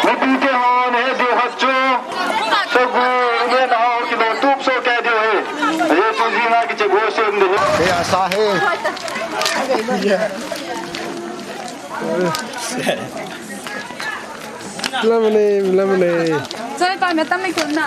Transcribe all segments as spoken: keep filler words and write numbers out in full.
Nupite hon he diu khat chu, sagu, rumen ho kilo tup soh kei diu ahi. Ajeh chu jinga kiche go sem diu ahi. He asa he. Lamane, lamane. Choi pa me tam me kun na.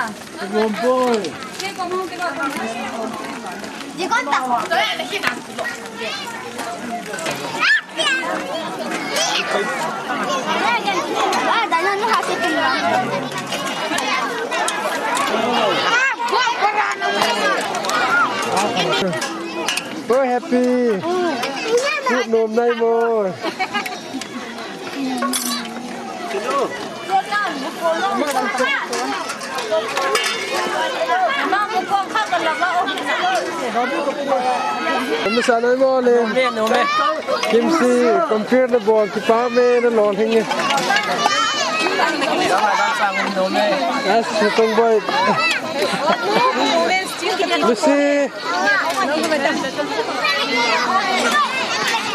Oh, happy. Kut nom nai mo. Masa nai mo le. Nome, nome. Kimsi, compare na bol, kipa me na lol hinge. Nome. Yes, Sutong boy. Lucy.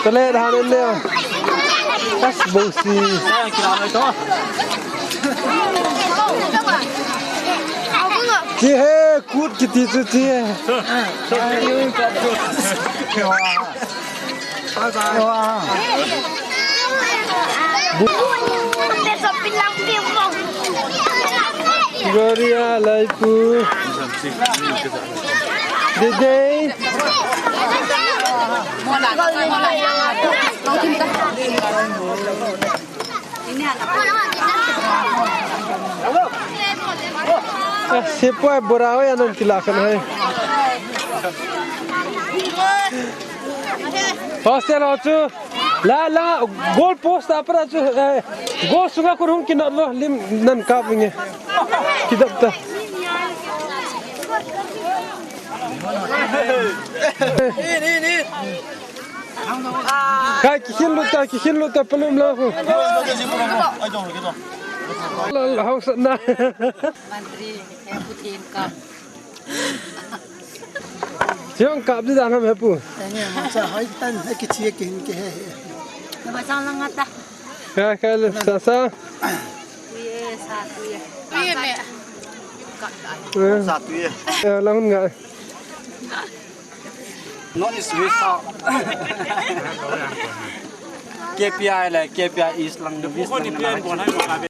Tale, dah, dah, dah. Tas bongsi. Chi he, kut kiti chu chi he. Gloria, Laipu. Dede. Eh, sepoy bora ho ya nan kila kan hai. Hostel ho chu. La, la, goal post a para chu, eh, goal sunga kun hung kinot lo, lim nan kap nge. Kidap ta. Kai, kikhin lut ta, kikhin lut ta, palum la hu. La, la, hong sat na. Mantri, he Putin kap. Siang kap di dan ham he pu. Tanya, masa hoi tan, he kichi, kihin, kihe, he. Nama sang lang ata. Ka, ka, le, sa, sa. Tuye, sa, tuye. Tuye me. Eh. Sa, tuye. Ya, lang nga. Not is result. K P I le, K P I is lang, is lang.